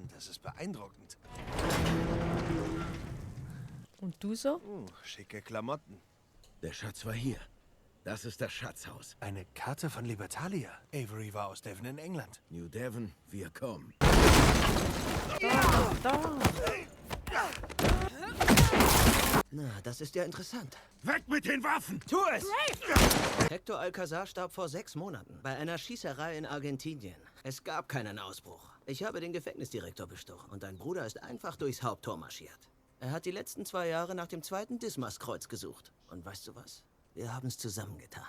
Mann, das ist beeindruckend. Und du so? Schicke Klamotten. Der Schatz war hier. Das ist das Schatzhaus. Eine Karte von Libertalia. Avery war aus Devon in England. New Devon, wir kommen. Da. Na, das ist ja interessant. Weg mit den Waffen! Tu es! Hector Alcazar starb vor 6 Monaten bei einer Schießerei in Argentinien. Es gab keinen Ausbruch. Ich habe den Gefängnisdirektor bestochen und dein Bruder ist einfach durchs Haupttor marschiert. Er hat die letzten 2 Jahre nach dem 2. Dismas-Kreuz gesucht. Und weißt du was? Wir haben es zusammengetan.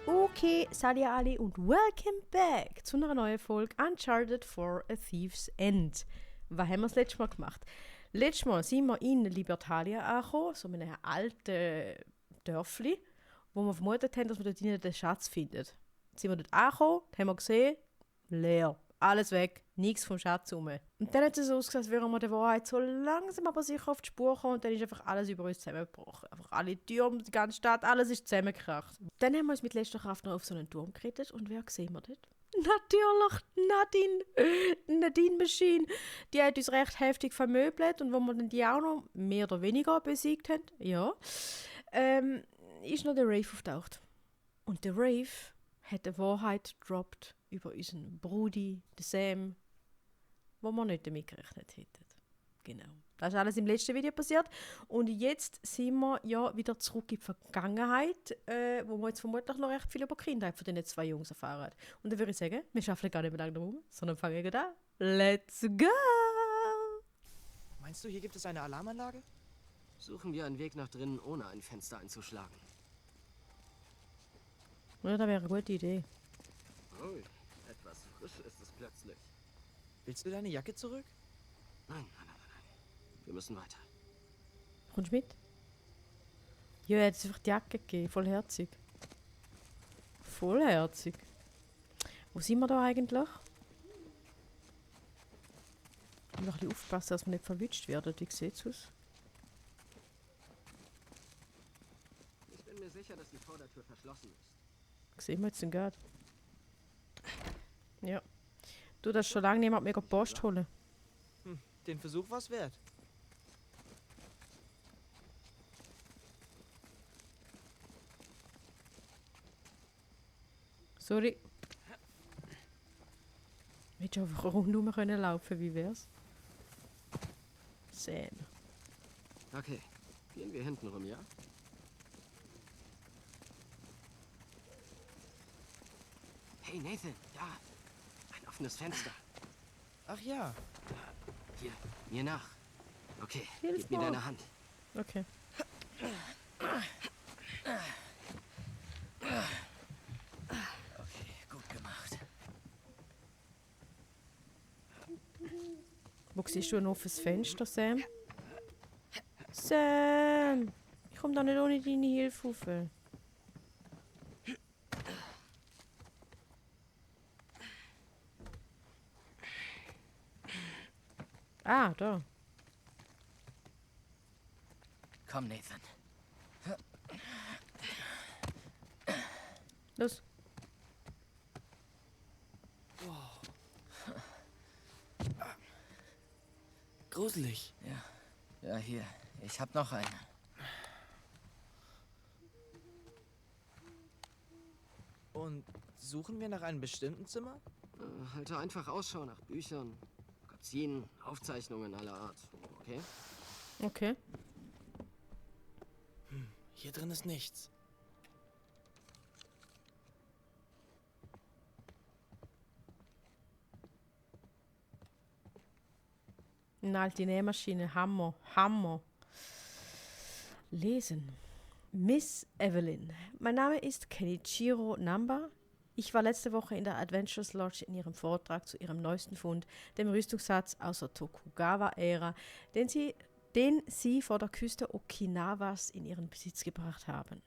Okay, salut alle und welcome back zu einer neuen Folge Uncharted for a Thief's End. Was haben wir das letzte Mal gemacht? Letztes Mal sind wir in Libertalia angekommen, so einem alten Dörfli, wo wir vermutet haben, dass wir dort drinnen den Schatz finden. Jetzt sind wir dort angekommen, haben wir gesehen, leer. Alles weg, nichts vom Schatz rum. Und dann hat es so ausgesehen, als würden wir der Wahrheit so langsam aber sicher auf die Spur kommen und dann ist einfach alles über uns zusammengebrochen. Einfach alle Türme, die ganze Stadt, alles ist zusammengekracht. Dann haben wir uns mit letzter Kraft noch auf so einen Turm gerettet und wer sehen wir dort? Natürlich Nadine Machine. Die hat uns recht heftig vermöbelt und wo wir dann die auch noch mehr oder weniger besiegt haben, ja, ist noch der Rave auftaucht. Und der Rave hat die Wahrheit gedroppt über unseren Brudi, den Sam, wo wir nicht damit gerechnet hätten. Genau. Das ist alles im letzten Video passiert. Und jetzt sind wir ja wieder zurück in die Vergangenheit, wo wir jetzt vermutlich noch recht viel über die Kindheit von diesen 2 Jungs erfahren. Und dann würde ich sagen, wir schaffen gar nicht mehr lange drum, sondern fangen gleich an. Let's go! Meinst du, hier gibt es eine Alarmanlage? Suchen wir einen Weg nach drinnen, ohne ein Fenster einzuschlagen. Ja, das wäre eine gute Idee. Oh, etwas frisch ist es plötzlich. Willst du deine Jacke zurück? Nein. Wir müssen weiter. Kommst du mit? Ja, er hat uns einfach die Jacke gegeben. Vollherzig. Vollherzig. Wo sind wir da eigentlich? Ich muss noch ein bisschen aufpassen, dass wir nicht verwünscht werden. Wie sieht es aus? Ich bin mir sicher, dass die Vordertür verschlossen ist. Sehen wir jetzt den Geld? Ja. Du, das ist schon lange niemand mehr Post holen. Den Versuch war's wert. Sorry. Hättest du einfach rundherum können laufen, wie wär's? Sam. Okay, gehen wir hinten rum, ja? Hey Nathan, da! Ein offenes Fenster. Ach ja. Hier, mir nach. Okay, Hilf gib mir mir. deine Hand. Okay. Okay, gut gemacht. Wo siehst du ein offenes Fenster, Sam? Sam! Ich komme da nicht ohne deine Hilfe rauf. Ah, da. Komm, Nathan. Los. Gruselig. Ja, hier. Ich hab noch eine. Und suchen wir nach einem bestimmten Zimmer? Halte einfach Ausschau nach Büchern, Magazinen, Aufzeichnungen aller Art. Okay? Okay. Hier drin ist nichts. Eine alte Nähmaschine. Hammer. Lesen. Miss Evelyn. Mein Name ist Kenichiro Namba. Ich war letzte Woche in der Adventures Lodge in ihrem Vortrag zu ihrem neuesten Fund, dem Rüstungssatz aus der Tokugawa-Ära, den sie vor der Küste Okinawas in ihren Besitz gebracht haben.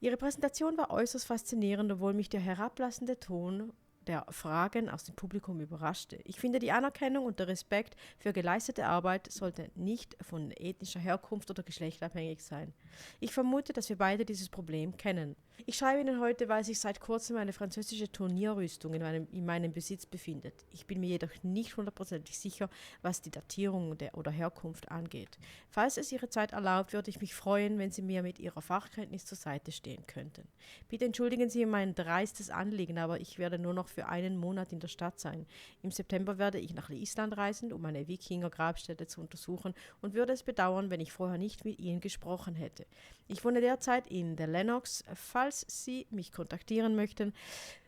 Ihre Präsentation war äußerst faszinierend, obwohl mich der herablassende Ton der Fragen aus dem Publikum überraschte. Ich finde, die Anerkennung und der Respekt für geleistete Arbeit sollte nicht von ethnischer Herkunft oder Geschlecht abhängig sein. Ich vermute, dass wir beide dieses Problem kennen. Ich schreibe Ihnen heute, weil sich seit kurzem eine französische Turnierrüstung in meinem Besitz befindet. Ich bin mir jedoch nicht hundertprozentig sicher, was die Datierung oder Herkunft angeht. Falls es Ihre Zeit erlaubt, würde ich mich freuen, wenn Sie mir mit Ihrer Fachkenntnis zur Seite stehen könnten. Bitte entschuldigen Sie mein dreistes Anliegen, aber ich werde nur noch für einen Monat in der Stadt sein. Im September werde ich nach Island reisen, um eine Wikinger-Grabstätte zu untersuchen und würde es bedauern, wenn ich vorher nicht mit Ihnen gesprochen hätte. Ich wohne derzeit in The Lennox, falls Sie mich kontaktieren möchten,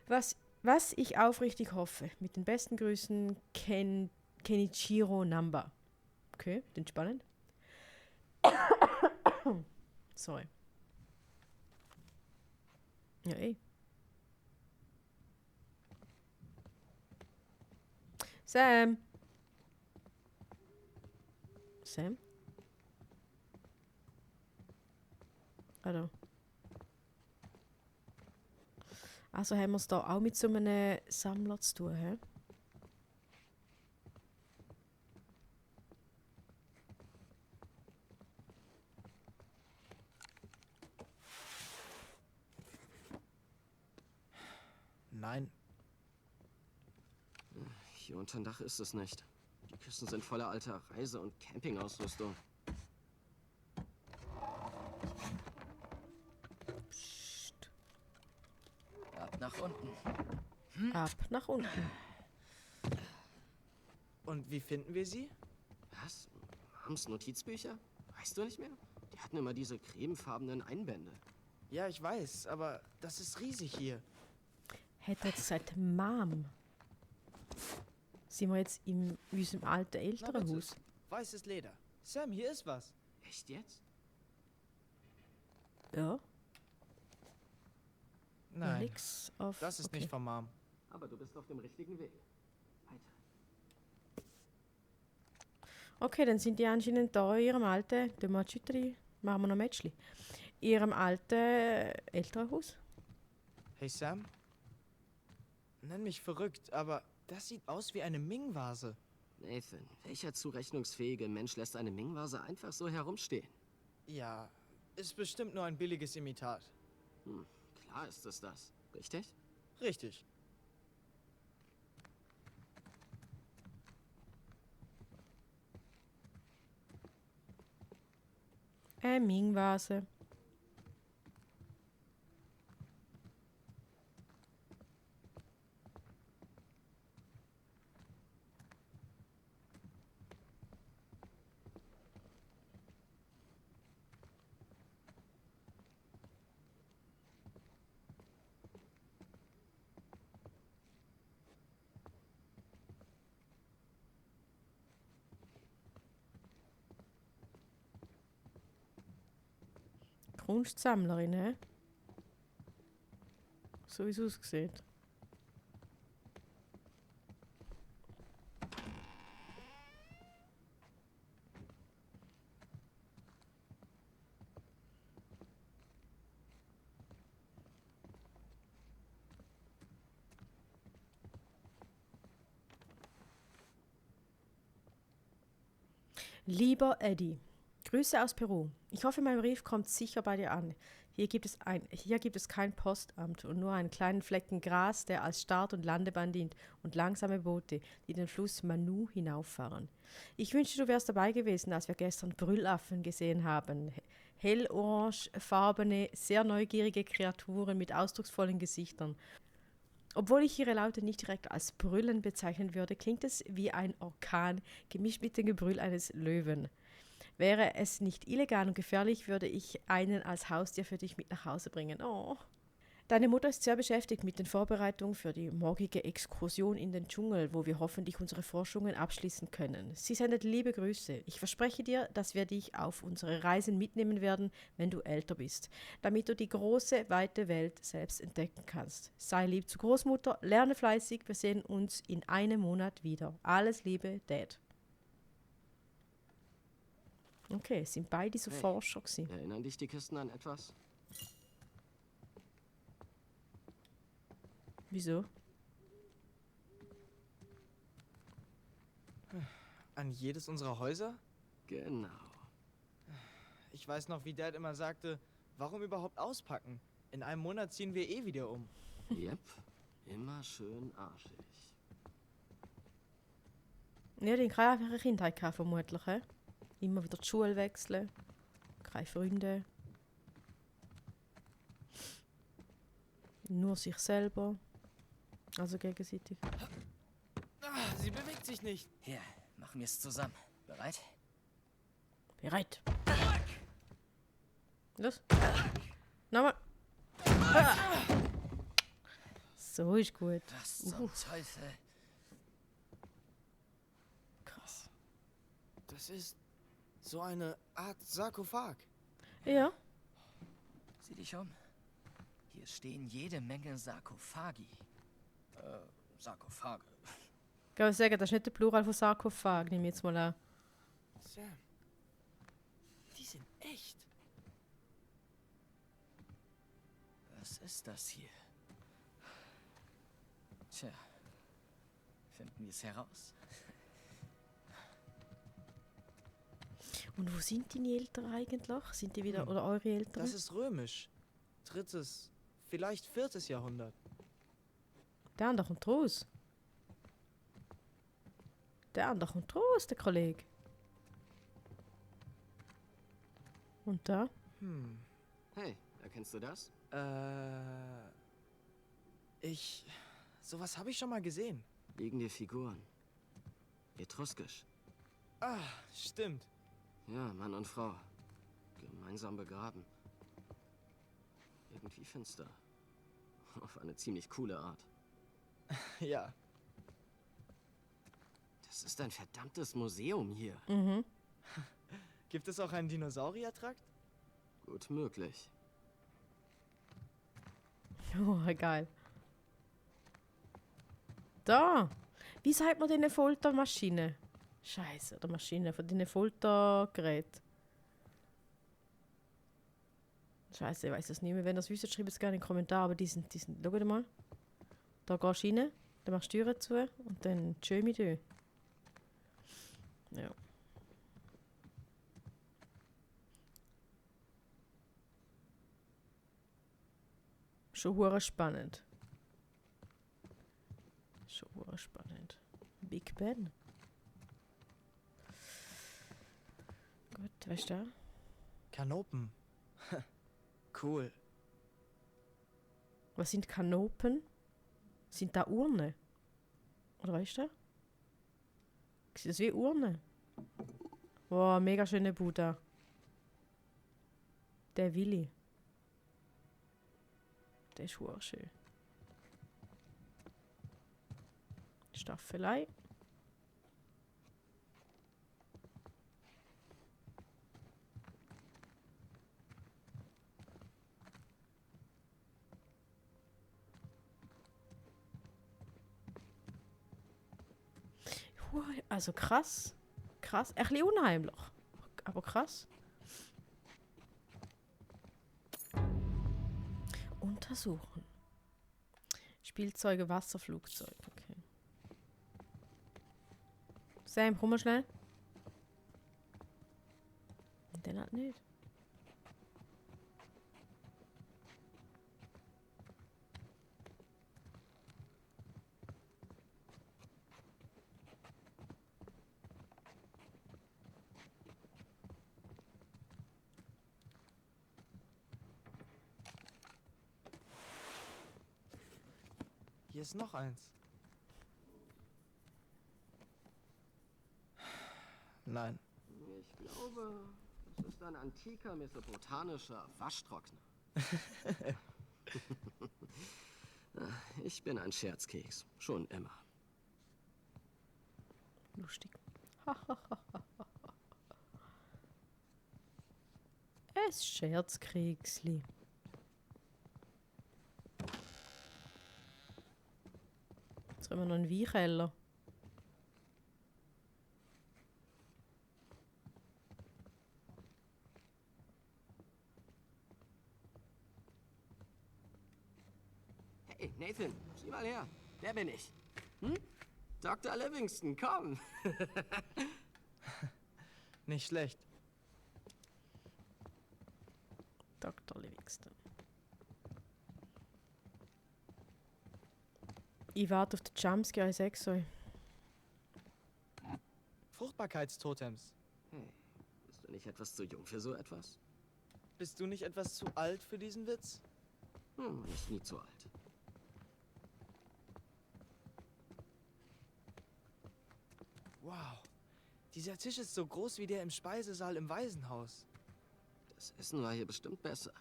was ich aufrichtig hoffe. Mit den besten Grüßen, Kenichiro Namba. Okay, klingt spannend. Sorry. Ja, ey. Sam. Sam? Hallo. Also haben wir es da auch mit so einem Sammler zu tun, hä? Nein. Hier unterm Dach ist es nicht. Die Kisten sind voller alter Reise- und Campingausrüstung. Psst. Ab nach unten. Ab nach unten. Und wie finden wir sie? Was? Mams Notizbücher? Weißt du nicht mehr? Die hatten immer diese cremefarbenen Einbände. Ja, ich weiß, aber das ist riesig hier. Hätte jetzt gesagt, Mom. Sind wir jetzt in unserem alten Elternhaus? Weißes Leder. Sam, hier ist was. Echt jetzt? Ja. Nein, Nix auf. das ist okay. nicht von Mom. Aber du bist auf dem richtigen Weg. Weiter. Okay, dann sind die anscheinend da in ihrem alten. Machen wir noch ein Matchli. In ihrem alten Elternhaus. Hey Sam? Nenn mich verrückt, aber das sieht aus wie eine Ming-Vase. Nathan, welcher zurechnungsfähige Mensch lässt eine Ming-Vase einfach so herumstehen? Ja, ist bestimmt nur ein billiges Imitat. Klar ist es das. Richtig? Richtig. Ming-Vase. Kunstsammlerin, hä? So wie es aussieht. Lieber Eddie, Grüße aus Peru. Ich hoffe, mein Brief kommt sicher bei dir an. Hier gibt es kein Postamt und nur einen kleinen Flecken Gras, der als Start- und Landebahn dient und langsame Boote, die den Fluss Manu hinauffahren. Ich wünschte, du wärst dabei gewesen, als wir gestern Brüllaffen gesehen haben. Hellorangefarbene, sehr neugierige Kreaturen mit ausdrucksvollen Gesichtern. Obwohl ich ihre Laute nicht direkt als Brüllen bezeichnen würde, klingt es wie ein Orkan, gemischt mit dem Gebrüll eines Löwen. Wäre es nicht illegal und gefährlich, würde ich einen als Haustier für dich mit nach Hause bringen. Oh. Deine Mutter ist sehr beschäftigt mit den Vorbereitungen für die morgige Exkursion in den Dschungel, wo wir hoffentlich unsere Forschungen abschließen können. Sie sendet liebe Grüße. Ich verspreche dir, dass wir dich auf unsere Reisen mitnehmen werden, wenn du älter bist, damit du die große, weite Welt selbst entdecken kannst. Sei lieb zu Großmutter, lerne fleißig, wir sehen uns in einem Monat wieder. Alles Liebe, Dad. Okay, es sind beide so Hey. Forscher gewesen. Erinnern dich die Kisten an etwas? Wieso? An jedes unserer Häuser? Genau. Ich weiß noch, wie Dad immer sagte, warum überhaupt auspacken? In einem Monat ziehen wir eh wieder um. Yep. Immer schön arschig. Ja, den keine einfache Kindheit gehabt, vermutlich. He? Immer wieder die Schule wechseln. Keine Freunde. Nur sich selber. Also gegenseitig. Ah, sie bewegt sich nicht. Hier, machen wir es zusammen. Bereit? Bereit. Los. Nochmal. Ah. So ist gut. Was zum Teufel? Krass. Das ist so eine Art Sarkophag. Ja. Sieh dich um. Hier stehen jede Menge Sarkophagi. Sarkophage. Ich kann sagen, das ist nicht der Plural von Sarkophag, nehme ich jetzt mal an. Sam. Die sind echt. Was ist das hier? Tja. Finden wir es heraus. Und wo sind deine Eltern eigentlich? Sind die wieder, oder eure Eltern? Das ist römisch. 3., vielleicht 4. Jahrhundert. Der andere kommt raus. Der andere kommt raus, der Kollege. Und da? Hey, erkennst du das? Sowas habe ich schon mal gesehen. Liegende Figuren. Etruskisch. Ah, stimmt. Ja, Mann und Frau. Gemeinsam begraben. Irgendwie finster. Auf eine ziemlich coole Art. Ja. Das ist ein verdammtes Museum hier. Mhm. Gibt es auch einen Dinosauriertrakt? Gut möglich. Oh, geil. Da! Wie sagt man denn eine Foltermaschine? Scheiße, oder Maschine von den Foltergeräten. Scheiße, ich weiß es nicht mehr. Wenn ihr es wisst, schreibt es gerne in den Kommentaren. Aber die sind, schaut mal. Da gehst du rein, dann machst du die Türe zu und dann schön mit dir. Ja. Schon hure spannend. Schon hure spannend. Big Ben. Gut, weißt du? Kanopen. Cool. Was sind Kanopen? Sind da Urnen? Oder weißt du? Sieht das wie Urne? Wow, mega schöne Buddha. Der Willi. Der ist hure schön. Staffelei. Also krass. Krass. Ein bisschen unheimlich. Aber krass. Untersuchen. Spielzeuge, Wasserflugzeug. Okay. Sam, komm mal schnell. Den hat nicht. Hier ist noch eins. Nein. Ich glaube, das ist ein antiker mesopotanischer Waschtrockner. Ich bin ein Scherzkeks. Schon immer. Lustig. Es Scherzkriegsli. Jetzt haben wir noch einen Weinkeller. Hey, Nathan, sieh mal her. Wer bin ich? Hm? Dr. Livingston, komm. Nicht schlecht. Dr. Livingston. Ich warte auf den Jumpscare, ich sag's euch. Fruchtbarkeitstotems. Hey, bist du nicht etwas zu jung für so etwas? Bist du nicht etwas zu alt für diesen Witz? Man ist nie zu alt. Wow. Dieser Tisch ist so groß wie der im Speisesaal im Waisenhaus. Das Essen war hier bestimmt besser.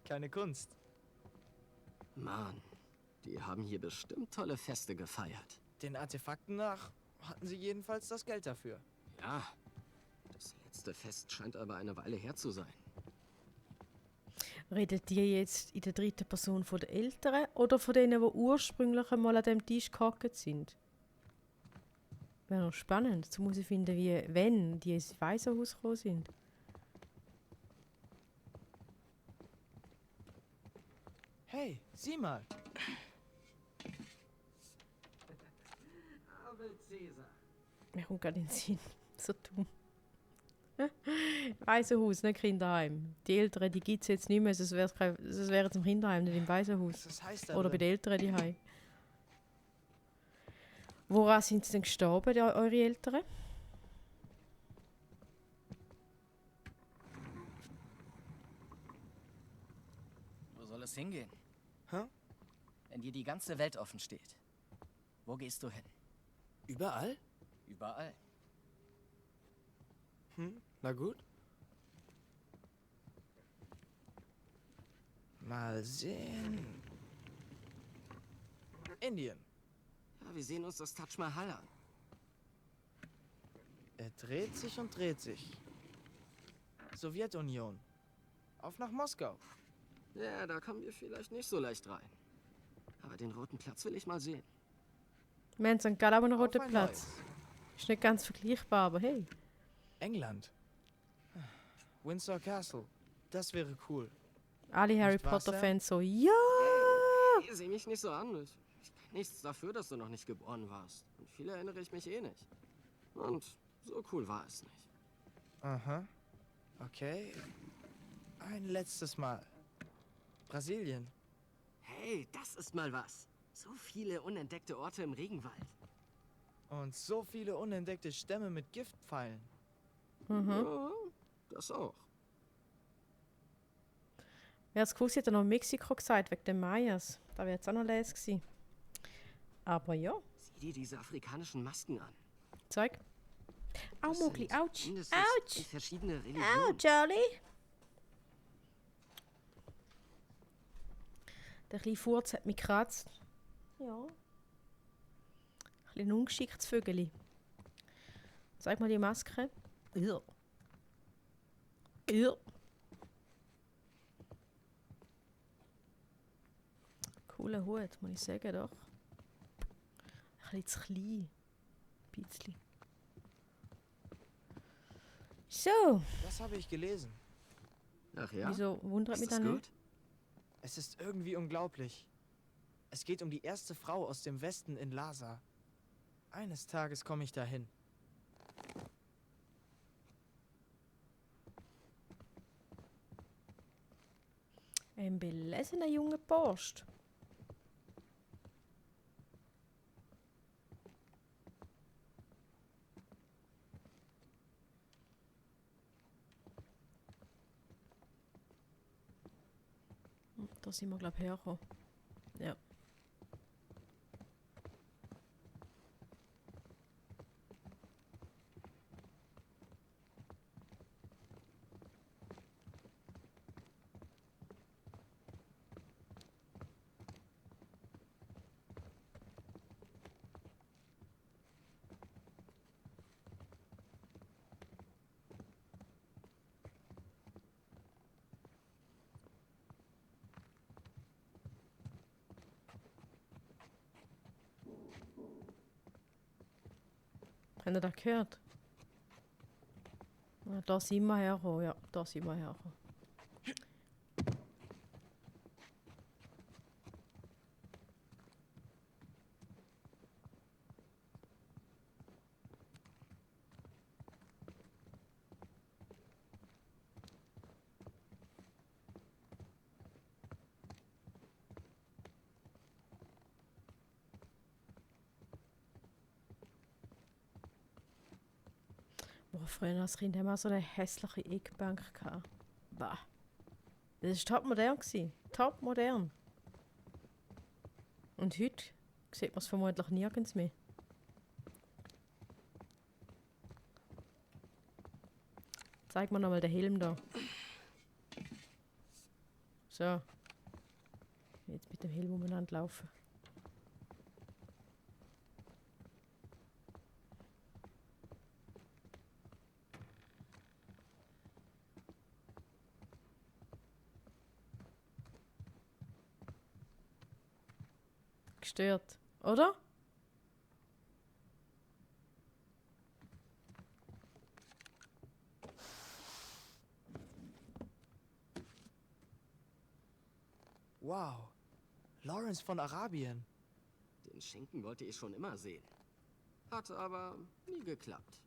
Keine Kunst. Mann, die haben hier bestimmt tolle Feste gefeiert. Den Artefakten nach hatten sie jedenfalls das Geld dafür. Ja, das letzte Fest scheint aber eine Weile her zu sein. Redet ihr jetzt in der dritten Person von den Älteren oder von denen, die ursprünglich einmal an dem Tisch gehockt sind? Wäre noch spannend, zu muss ich finden, wie, wenn die ins Waisenhaus gekommen sind. Hey, sieh mal. Aber Cäsar. Mir kommt gerade in den Sinn. So dumm. Waisenhaus, nicht Kinderheim. Die Älteren, die gibt es jetzt nicht mehr, sonst wäre es im Kinderheim, nicht im Waisenhaus. Was heißt da Oder bei drin? den Eltern die Heim. Woran sind sie denn gestorben, eure Eltern? Wo soll es hingehen? Hä? Wenn dir die ganze Welt offen steht. Wo gehst du hin? Überall? Überall. Na gut. Mal sehen. Indien. Ja, wir sehen uns das Taj Mahal an. Er dreht sich und dreht sich. Sowjetunion. Auf nach Moskau. Ja, da kommen wir vielleicht nicht so leicht rein. Aber den Roten Platz will ich mal sehen. Wir haben St. Gallen aber einen Auf roten ein Platz. Ist nicht ganz vergleichbar, aber hey. England. Windsor Castle. Das wäre cool. Alle Harry Nicht wahr, Potter-Fans so, ja! Hey, sieh mich nicht so an. Ich kann nichts dafür, dass du noch nicht geboren warst. Und viele erinnere ich mich eh nicht. Und so cool war es nicht. Aha. Okay. Ein letztes Mal. Brasilien. Hey, das ist mal was. So viele unentdeckte Orte im Regenwald. Und so viele unentdeckte Stämme mit Giftpfeilen. Ja, das auch. Wer es gewusst, hat er noch Mexiko gesagt, wegen den Mayas. Da wäre jetzt auch noch les gewesen. Aber ja, Sieh dir diese afrikanischen Masken an. zeig. Au, Das Mugli, sind ouch. mindestens Ouch. verschiedene Au, Religionen. Charlie. Der kleine Furz hat mich gekratzt. Ja. Ein bisschen ungeschicktes Vögeli. Zeig mal die Maske. Ja. Ja. Cooler Hut, muss ich sagen, doch. Ein bisschen zu klein. Ein bisschen. So, Das habe ich gelesen. Ach ja? wieso wundert Ist mich das das nicht? gut? Es ist irgendwie unglaublich. Es geht um die erste Frau aus dem Westen in Lhasa. Eines Tages komme ich dahin. Ein belesener junger Post. Da sind wir, glaube ich, hergekommen. Ja. Habt ihr das gehört? Ja, da sind wir hergekommen, ja, da sind wir hergekommen. früher als Kind haben wir so eine hässliche Eckbank gehabt. Bah. Das war top modern. Top modern. Und heute sieht man es vermutlich nirgends mehr. Zeig mir nochmal den Helm da. So. Jetzt mit dem Helm umeinander laufen. Gestört, oder? Wow. Lawrence von Arabien. Den Schinken wollte ich schon immer sehen. Hat aber nie geklappt.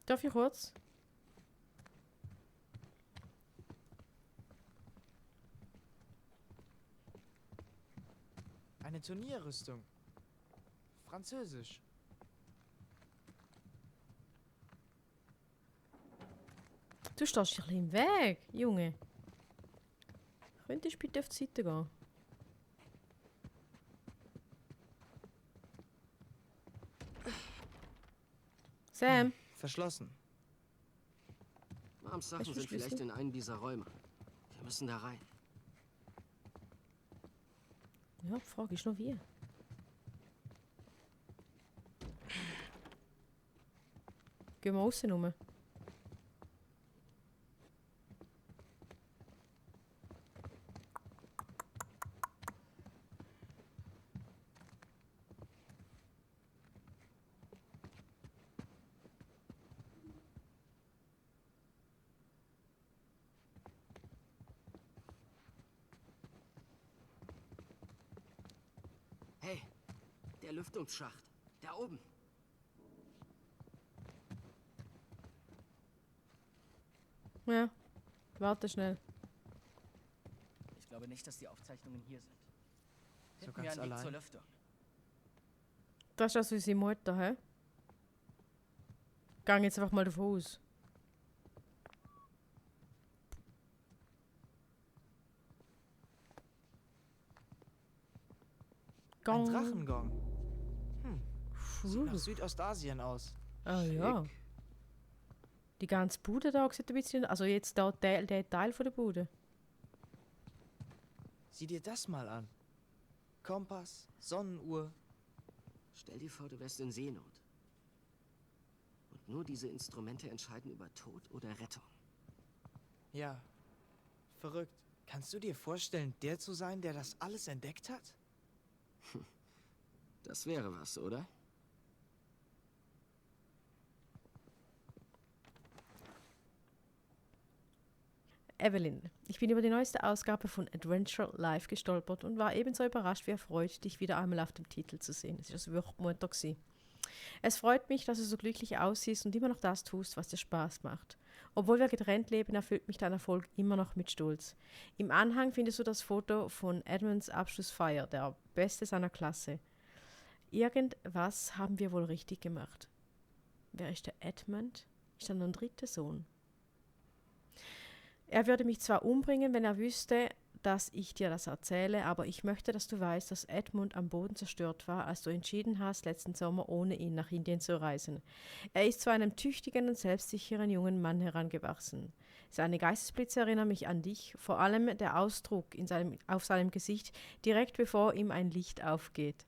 Darf ich kurz? Eine Turnierrüstung. Französisch. Du stehst ein bisschen im Weg, Junge. Könntest du bitte auf die Seite gehen? Sam, Verschlossen. Mams Sachen Hast du sind Schlüssel? vielleicht in einem dieser Räume. Wir müssen da rein. ja, die Frage ist noch wie. Gehen wir außen rum. Hey, der Lüftungsschacht. Da oben. Ja, warte schnell. Ich glaube nicht, dass die Aufzeichnungen hier sind. So Hinten mir ganz ein Weg allein. zur Lüftung. Das ist also unsere Mutter, hä? Gang jetzt einfach mal davon aus. Ein Gang. Drachengong. Sieht Puh. nach Südostasien aus. Ah ja. Die ganze Bude da sieht ein bisschen... Also jetzt da der Teil von der Bude. Sieh dir das mal an. Kompass, Sonnenuhr. Stell dir vor, du wärst in Seenot. Und nur diese Instrumente entscheiden über Tod oder Rettung. Ja. Verrückt. Kannst du dir vorstellen, der zu sein, der das alles entdeckt hat? Das wäre was, oder? Evelyn, ich bin über die neueste Ausgabe von Adventure Live gestolpert und war ebenso überrascht wie erfreut, dich wieder einmal auf dem Titel zu sehen. Es war also wirklich Montag gewesen. Es freut mich, dass du so glücklich aussiehst und immer noch das tust, was dir Spaß macht. Obwohl wir getrennt leben, erfüllt mich dein Erfolg immer noch mit Stolz. Im Anhang findest du das Foto von Edmunds Abschlussfeier, der Beste seiner Klasse. Irgendwas haben wir wohl richtig gemacht. Wer ist der Edmund? Ist er noch ein dritter Sohn? Er würde mich zwar umbringen, wenn er wüsste, dass ich dir das erzähle, aber ich möchte, dass du weißt, dass Edmund am Boden zerstört war, als du entschieden hast, letzten Sommer ohne ihn nach Indien zu reisen. Er ist zu einem tüchtigen und selbstsicheren jungen Mann herangewachsen. Seine Geistesblitze erinnern mich an dich, vor allem der Ausdruck auf seinem Gesicht, direkt bevor ihm ein Licht aufgeht.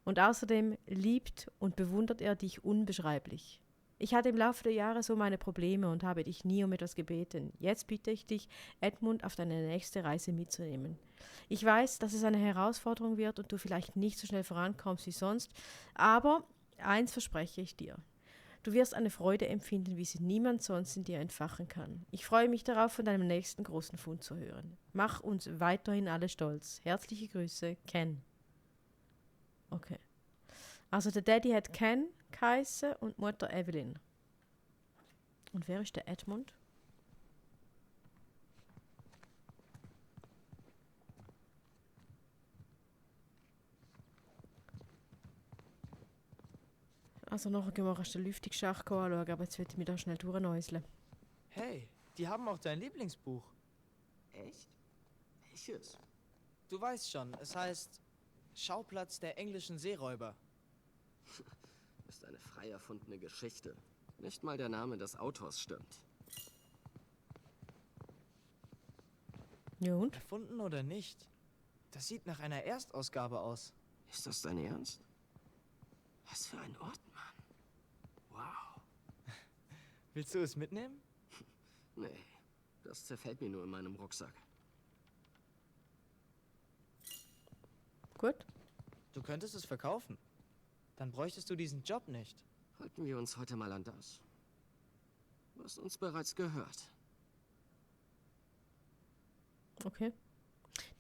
Und außerdem liebt und bewundert er dich unbeschreiblich. Ich hatte im Laufe der Jahre so meine Probleme und habe dich nie um etwas gebeten. Jetzt bitte ich dich, Edmund auf deine nächste Reise mitzunehmen. Ich weiß, dass es eine Herausforderung wird und du vielleicht nicht so schnell vorankommst wie sonst, aber eins verspreche ich dir. Du wirst eine Freude empfinden, wie sie niemand sonst in dir entfachen kann. Ich freue mich darauf, von deinem nächsten großen Fund zu hören. Mach uns weiterhin alle stolz. Herzliche Grüße, Ken. Okay. Also der Daddy hat Ken geheißen und die Mutter Evelyn. Und wer ist der Edmund? Also nachher gehen wir erst den Lüftungsschacht anschauen, aber jetzt will ich mich da schnell durchnäuseln. Hey, die haben auch dein Lieblingsbuch. Echt? Welches? Du weißt schon, es heißt Schauplatz der englischen Seeräuber. Ist eine frei erfundene Geschichte. Nicht mal der Name des Autors stimmt. Ja und? Erfunden oder nicht? Das sieht nach einer Erstausgabe aus. Ist das dein Ernst? Was für ein Ort, Mann. Wow. Willst du es mitnehmen? Nee, das zerfällt mir nur in meinem Rucksack. Gut. Du könntest es verkaufen. Dann bräuchtest du diesen Job nicht. Halten wir uns heute mal an das, was uns bereits gehört. Okay.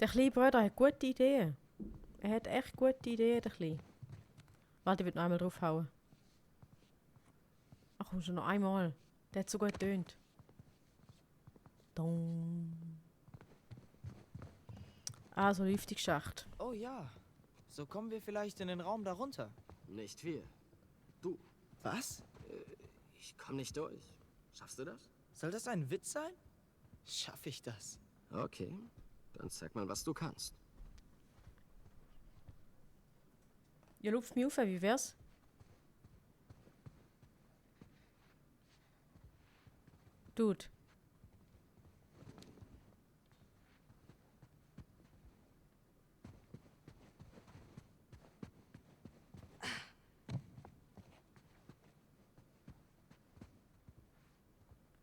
Der kleine Bruder hat gute Ideen. Er hat echt gute Ideen, der Kleine. Warte, ich will noch einmal draufhauen. Ach komm, schon noch einmal. Der hat so gut getönt. Dong. Also, Lüftungsschacht. Oh ja. So kommen wir vielleicht in den Raum darunter. Nicht wir. Du, Was? ich komm nicht durch. Schaffst du das? Soll das ein Witz sein? Schaff ich das? Okay, dann zeig mal, was du kannst. Ja, lupf mich auf, wie wär's? Dude.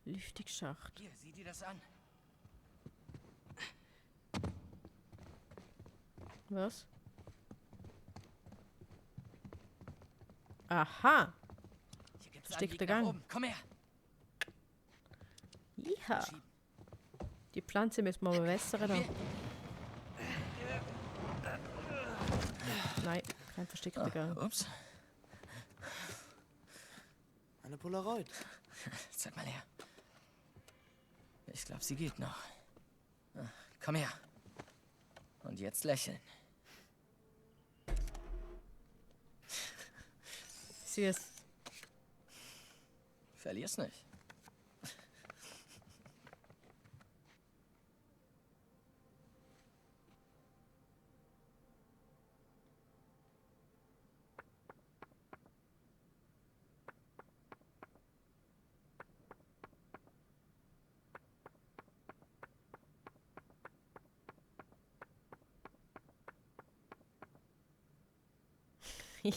Lüftungsschacht. Hier, sieh dir das an. Was? Aha. Hier gibt's Versteckter Anliegen nach Gang. oben. Komm her. Ja. Die Pflanze müssen wir mal wässern. Da. Nein, kein versteckter Gang. Ups. Eine Polaroid. Zeig mal her. Ich glaube, sie geht noch. Komm her. Und jetzt lächeln. Süß. Verlier's nicht.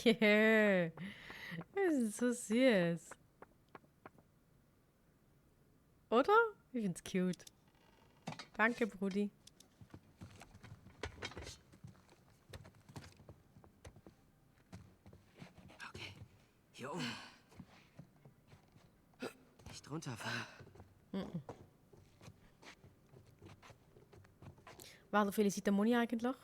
Yeah. Das ist so süß. Oder? Ich find's cute. Danke, Brudi. Okay, hier oben. Nicht runterfallen. Warte, viele Seiten muss ich eigentlich?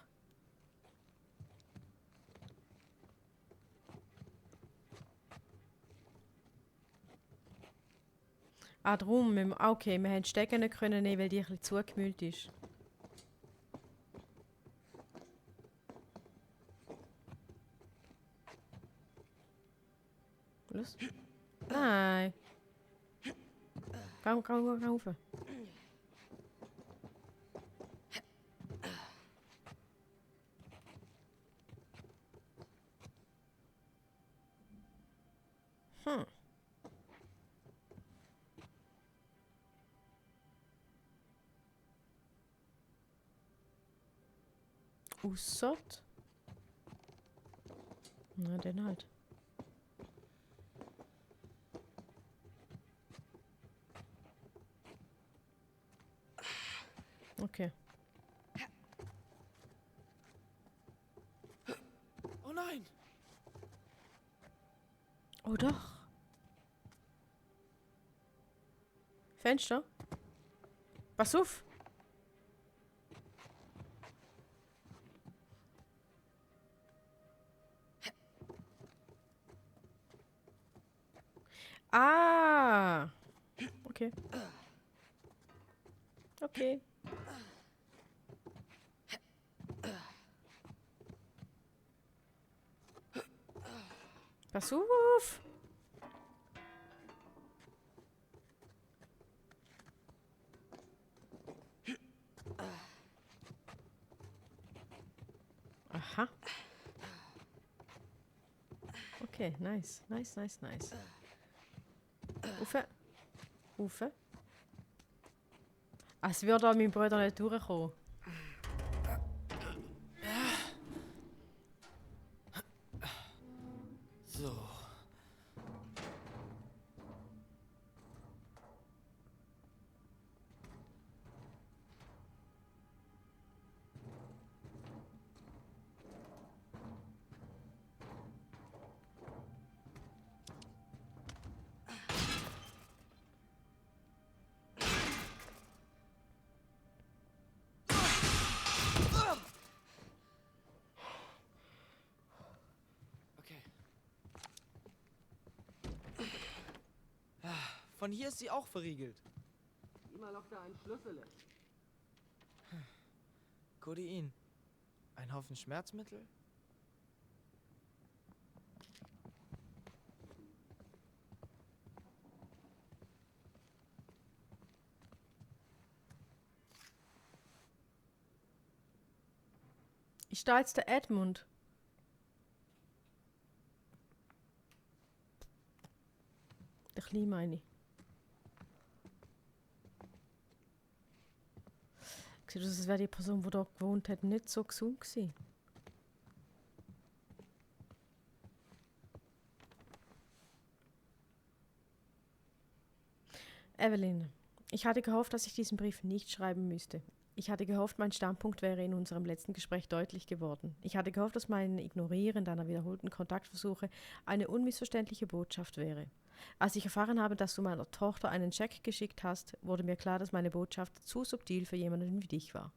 Ah, drum. Okay, wir haben die Stege nicht können nehmen, weil die ein bisschen zugemüllt ist. Los? Nein. Geh rauf. Ussert? Na, den halt. Okay. Oh nein! Oh doch. Fenster? Pass auf! Ah! Okay. Okay. Pass auf! Aha. Okay, nice. Nice, nice, nice. Ufe. Ufe. Es würde da mein Bruder nicht durchkommen. So. Okay. Von hier ist sie auch verriegelt. Sieh mal, ob da ein Schlüssel ist. Codein. Ein Haufen Schmerzmittel? Ist da jetzt der Edmund? Der Kleine meine ich. Sieht aus, als wäre die Person, die dort gewohnt hat, nicht so gesund gewesen. Evelyn, ich hatte gehofft, dass ich diesen Brief nicht schreiben müsste. Ich hatte gehofft, mein Standpunkt wäre in unserem letzten Gespräch deutlich geworden. Ich hatte gehofft, dass mein Ignorieren deiner wiederholten Kontaktversuche eine unmissverständliche Botschaft wäre. Als ich erfahren habe, dass du meiner Tochter einen Scheck geschickt hast, wurde mir klar, dass meine Botschaft zu subtil für jemanden wie dich war.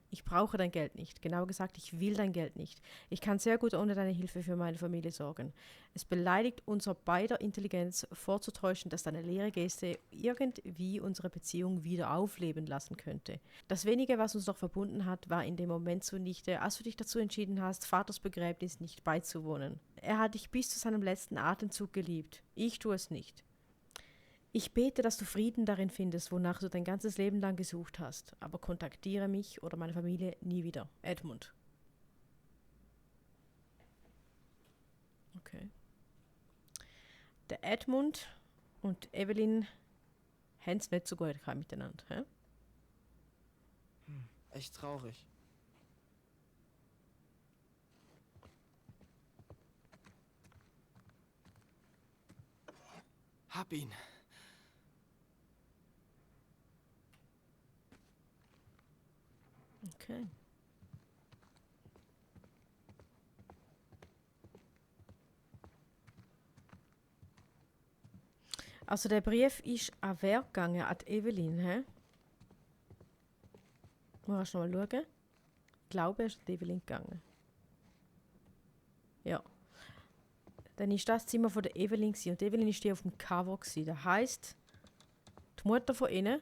Ich brauche dein Geld nicht. Genauer gesagt, ich will dein Geld nicht. Ich kann sehr gut ohne deine Hilfe für meine Familie sorgen. Es beleidigt unser beider Intelligenz, vorzutäuschen, dass deine leere Geste irgendwie unsere Beziehung wieder aufleben lassen könnte. Das Wenige, was uns noch verbunden hat, war in dem Moment zunichte, als du dich dazu entschieden hast, Vaters Begräbnis nicht beizuwohnen. Er hat dich bis zu seinem letzten Atemzug geliebt. Ich tue es nicht. Ich bete, dass du Frieden darin findest, wonach du dein ganzes Leben lang gesucht hast. Aber kontaktiere mich oder meine Familie nie wieder. Edmund. Okay. Der Edmund und Evelyn haben es nicht so gut miteinander. He? Echt traurig. Hab ihn. Okay. Also der Brief ist an wer gegangen? An die Evelyn, hä? Mal schon mal schauen. Ich glaube, er ist an die Evelyn gegangen. Ja. Dann ist das Zimmer von der Evelyn gewesen. Und Evelyn ist die auf dem Cover gewesen. Das heisst, die Mutter von ihnen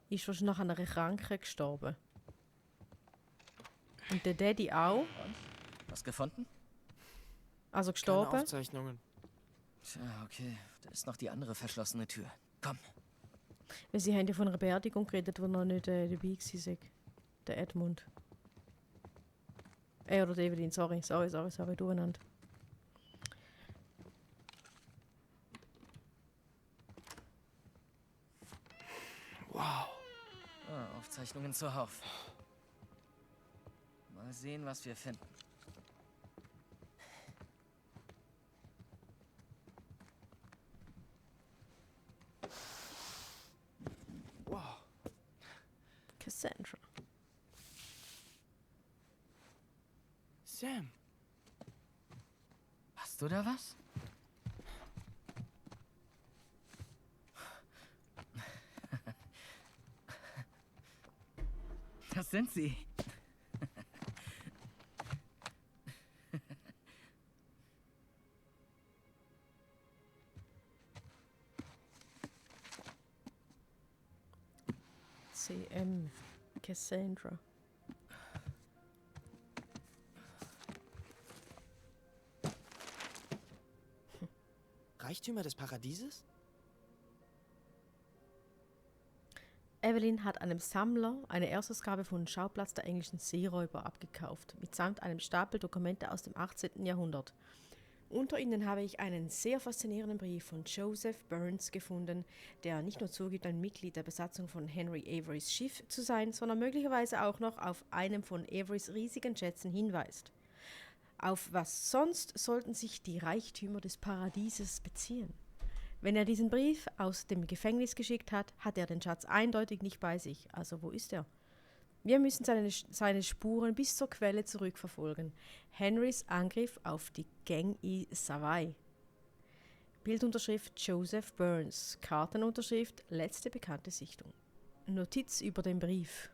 ist wahrscheinlich an einer Krankheit gestorben. Und der Daddy auch. Was gefunden? Also Keine gestorben. Aufzeichnungen. Tja, okay. Da ist noch die andere verschlossene Tür. Komm. Weil sie haben ja von einer Beerdigung geredet, wo noch nicht dabei war. Der Edmund. Oder die Evelyn, sorry, durcheinander. Wow. Ah, Aufzeichnungen zuhauf. Mal sehen, was wir finden. Wow. Cassandra. Sam. Hast du da was? Das sind sie. CM. Cassandra. Reichtümer des Paradieses? Evelyn hat einem Sammler eine Erstausgabe von Schauplatz der englischen Seeräuber abgekauft, mitsamt einem Stapel Dokumente aus dem 18. Jahrhundert. Unter ihnen habe ich einen sehr faszinierenden Brief von Joseph Burns gefunden, der nicht nur zugibt, ein Mitglied der Besatzung von Henry Averys Schiff zu sein, sondern möglicherweise auch noch auf einem von Averys riesigen Schätzen hinweist. Auf was sonst sollten sich die Reichtümer des Paradieses beziehen? Wenn er diesen Brief aus dem Gefängnis geschickt hat, hat er den Schatz eindeutig nicht bei sich. Also wo ist er? Wir müssen seine Spuren bis zur Quelle zurückverfolgen. Henrys Angriff auf die Gang i Savoy. Bildunterschrift Joseph Burns. Kartenunterschrift letzte bekannte Sichtung. Notiz über den Brief.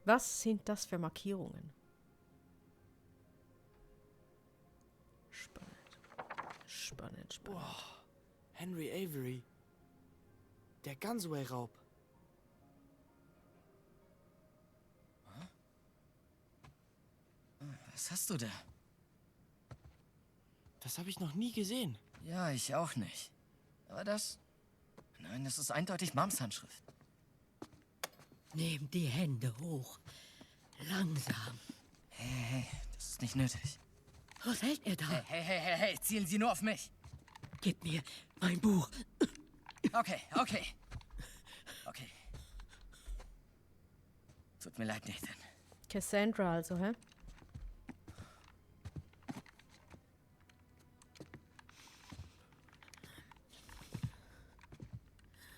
Was sind das für Markierungen? Spannend. Wow. Henry Avery. Der Gunsway-Raub. Was hast du da? Das habe ich noch nie gesehen. Ja, ich auch nicht. Aber das... Nein, das ist eindeutig Mams Handschrift. Nehmt die Hände hoch. Langsam. Hey, das ist nicht nötig. Was hält ihr da? Hey, zielen Sie nur auf mich. Gib mir mein Buch. Okay. Tut mir leid, Nathan. Cassandra also, hä?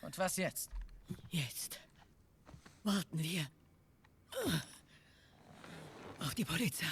Und was jetzt? Jetzt warten wir auf die Polizei.